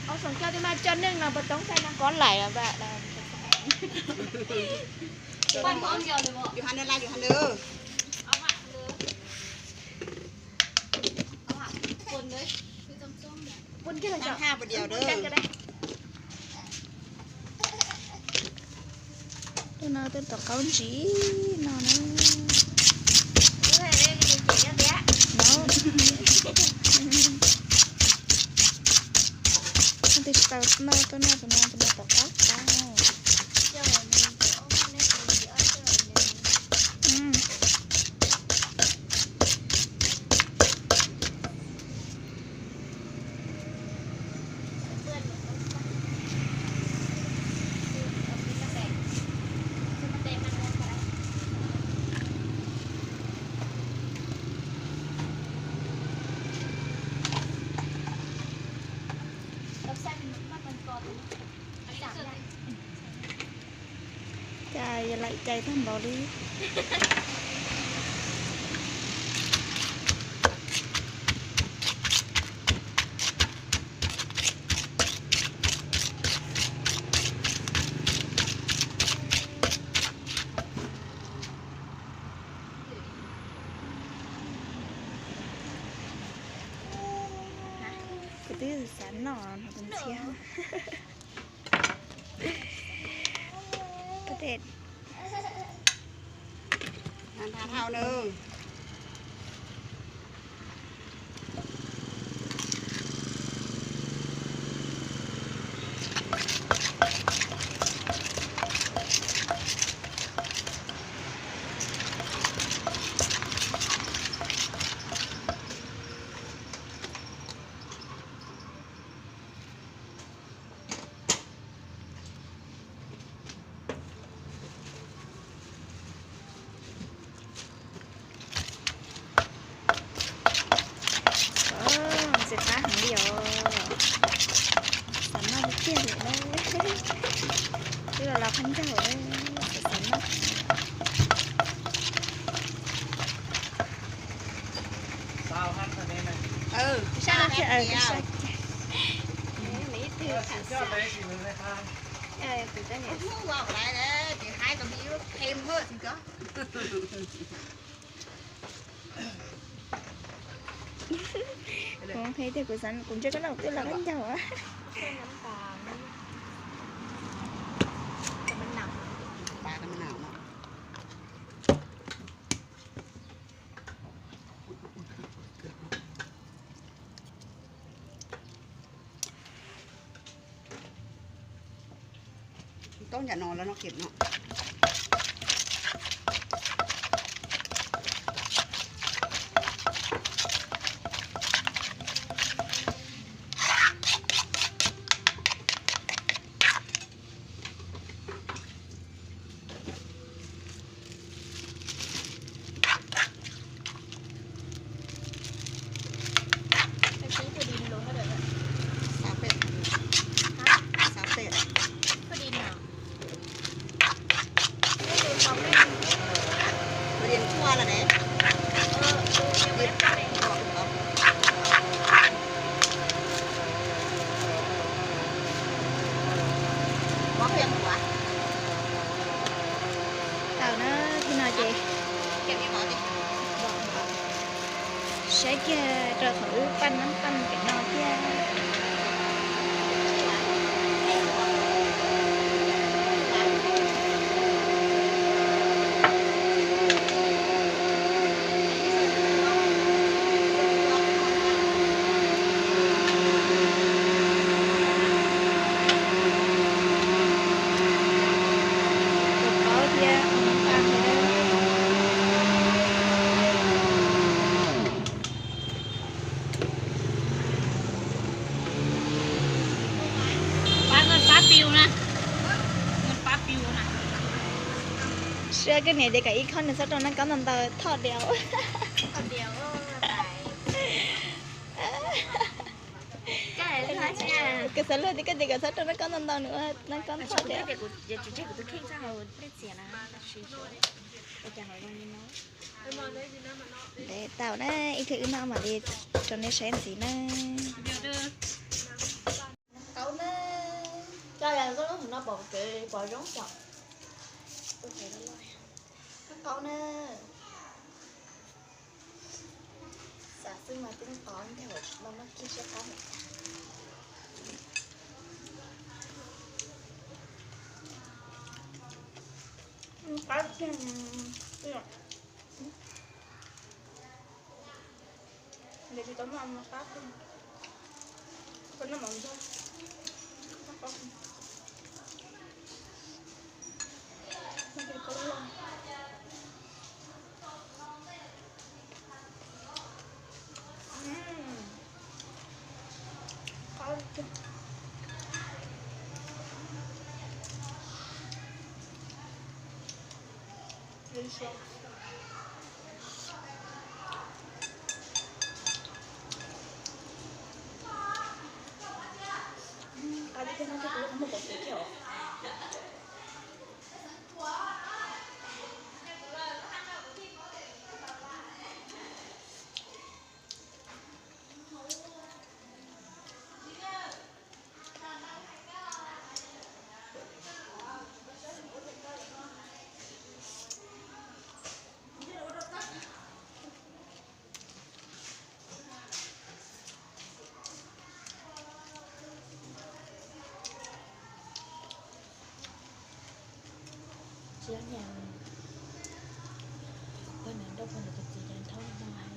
Có phòng cho tôi mà cho nên là bật đóng tay nó có lãi là bạn là Yus hais nws laj, Yus hais nws. Pun kiag los tso. Pun kiag. Tus no tus tau qaub ntsib no na. No. Tus tsis tau no, tus no, tus no, tus no tau qaub qaub. Cas yog laim cai tag npaum li. Kuv twb xav noj no tus ntxhiab. Tha dhau na. Ntxim qab heev li os. Xav noj tiag tiag li na. Twb los los qab ncaug lawm, xav noj. Kuv hais tias kuv xav, kuv ntsia koj noj kuv twb los qab ncaug. Taub ncam no lawv no khiav no. Tau na, thaum no ces saib kiag rau thaum wb paj nab paj pem no thiab. Tus qaub thiab tus npaj thiab. Pab, pab piu na. Pab piu na. Sab koj niam ces kom ib khob nws txhob rau nab kob ntau ntau thoj diav. Koj xav luag tias koj ces kom txhob rau nab kob ntau ntau nws ua nab kob thoj diav. Ntev tau na, ib pliag wb noj mam li rau nej saib ntxiv na. Koj lub hwv no pom kev pom zoo xyom. Qaub na. Xav xwb mas twb qov ntag, tsis tau noj kiag siab qab. Qab tiag. Ntes tsis tau noj qab tiag. Koj noj mov ntxuag. Qab tiag tiag no, kuv muaj pom kev kiag os. Tsis yog nyam, pog nrog pog nrog tus txiv ces thoob no hais.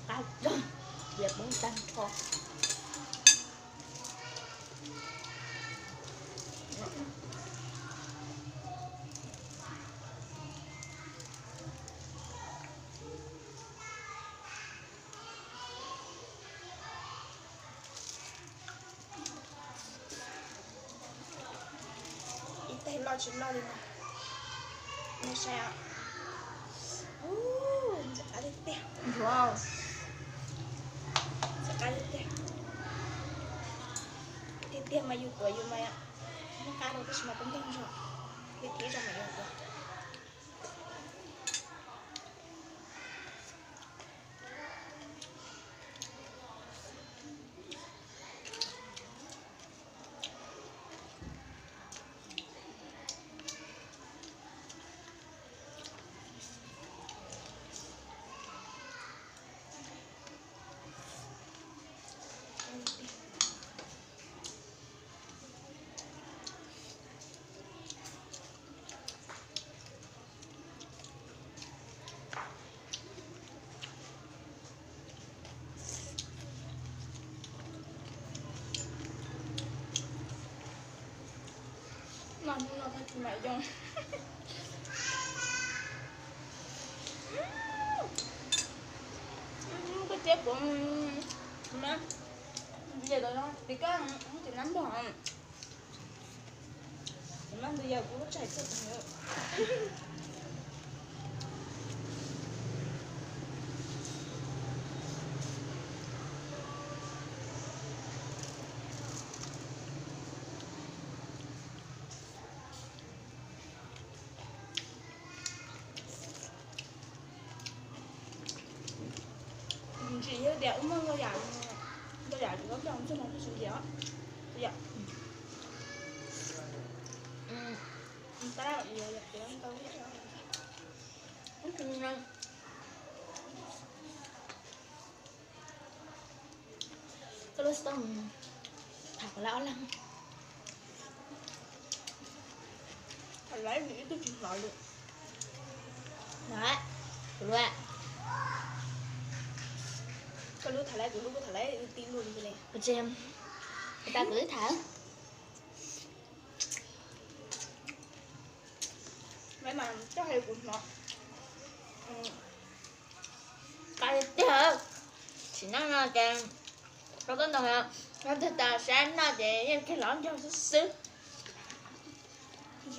Qab kawg, diav poob tag nrho. Ib teg loj tsis loj li no. Nej saib os. Ntxim qab tiag tiag. Ntxim qab tiag tiag. Tiag tiag mas yus tuav yus mas muaj qab rau tab sis mas poob ntog zog. Yus thib zog mas yus tuav. Noj hnub no tsis mam yoo. Koj tiab kuv mas, ces tau no tim koj mus tim nab npog. Kuv noj ntws yog kuv lub tshais txog tag. Ntsim yog tias wb muaj ntau yam, ntau yam yuav coj ntxuag no kuj tsis ntiav. Yam, tab tab ntau. Koj lub xov tooj tham kom lawv ob leeg. Tham lawv vim ib tug tsis hnov lus. Hnov, kuv lub. Koj lub tham lawv, kuv lub kuj tham lawv, wb tib lub li. Kuv tsis, kuv tas kuv twb tham. Mas koj hais kuv hnov. Qab tiag tiag. Sim neej no ces rau toj ntoo no, tag tas sab noj ces yeej kiag los ncaug xwb xwb.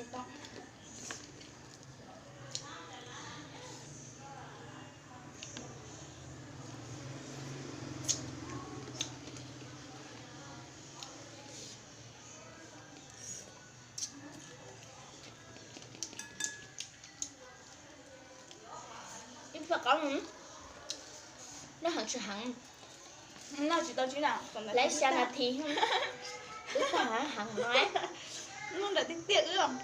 Ib tau. Ib phaj qaub no, noj heev tsis heev? Noj tsis tau tsis na, lawv xya nas this wb tag heev no. Noj ntawm tiag tiag wb.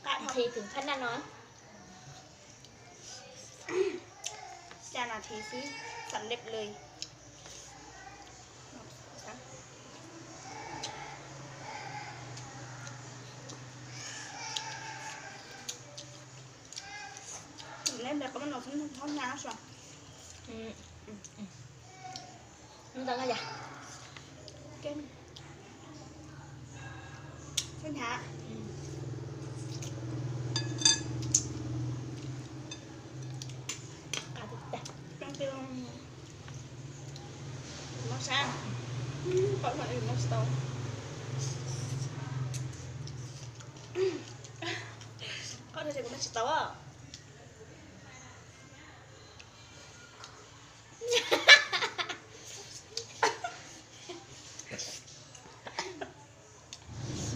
Nas this twb phaj naj no. Xya nas this xwb, xam leb lawm. Neb ntawd qab no xwb thob hnyav so. Ntawd no yom. Xab hnyav. Coob tiag, mob sab, qaub no mob tsis tau. Qaub no ces kuv mob tsis tau.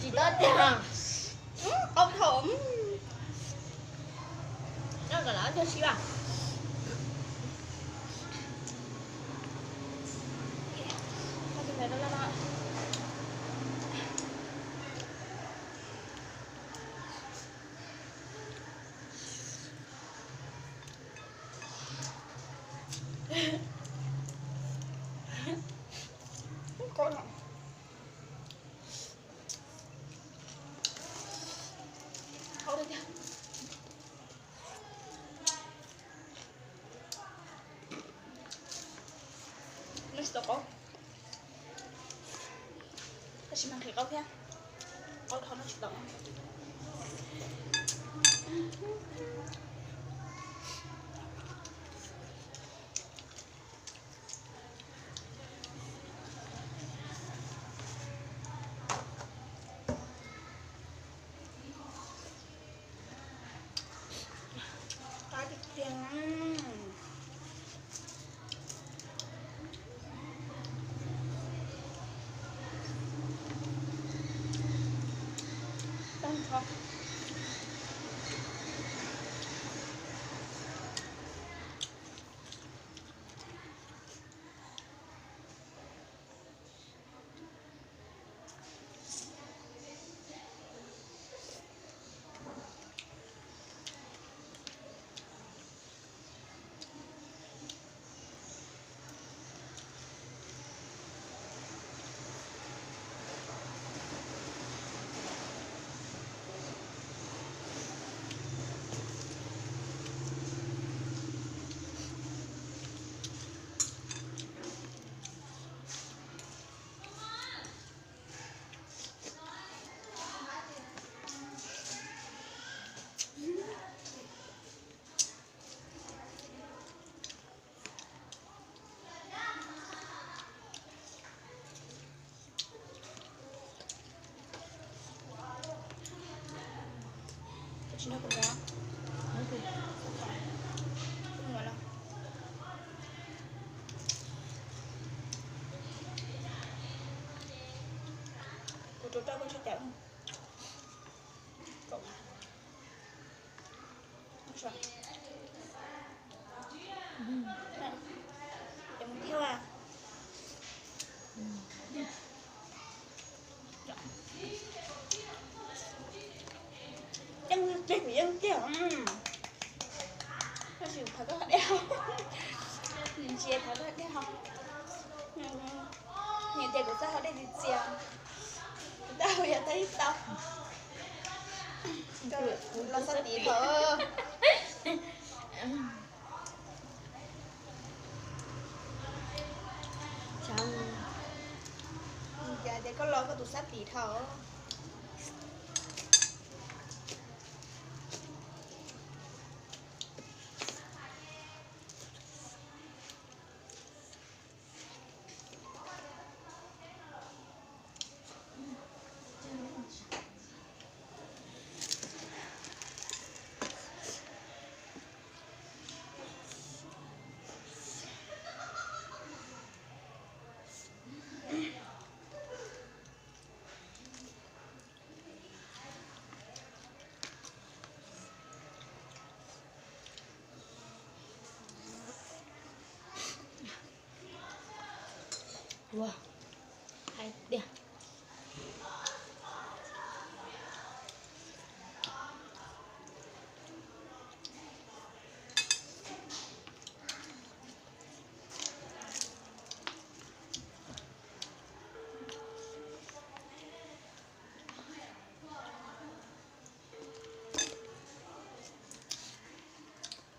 Tsis tau tiag. Qaub dhau. Noj kom lawv cog si vas. Noj tsis tau qaub, tab sis mas nqhis qaub thiab, qaub dhau noj tsis tau. Kuv rau rau koj tso cawm. Cov mus thiab. Yeej tiag, kuv yeej tiag. Tab sis thov koj dej haus, ntsia thov koj dej haus. Nws tias kuv txoj hau dej txias txias, kuv tau yog tau ib tau. Los xav tim thaum Cas tias koj los koj tus xab tim dhau. Ua, hais tiag.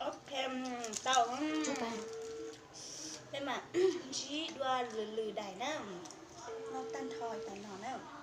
Ok, tau. Peb mam ntsib dua lwm lwm daim na. Noj tag nrho tam no na.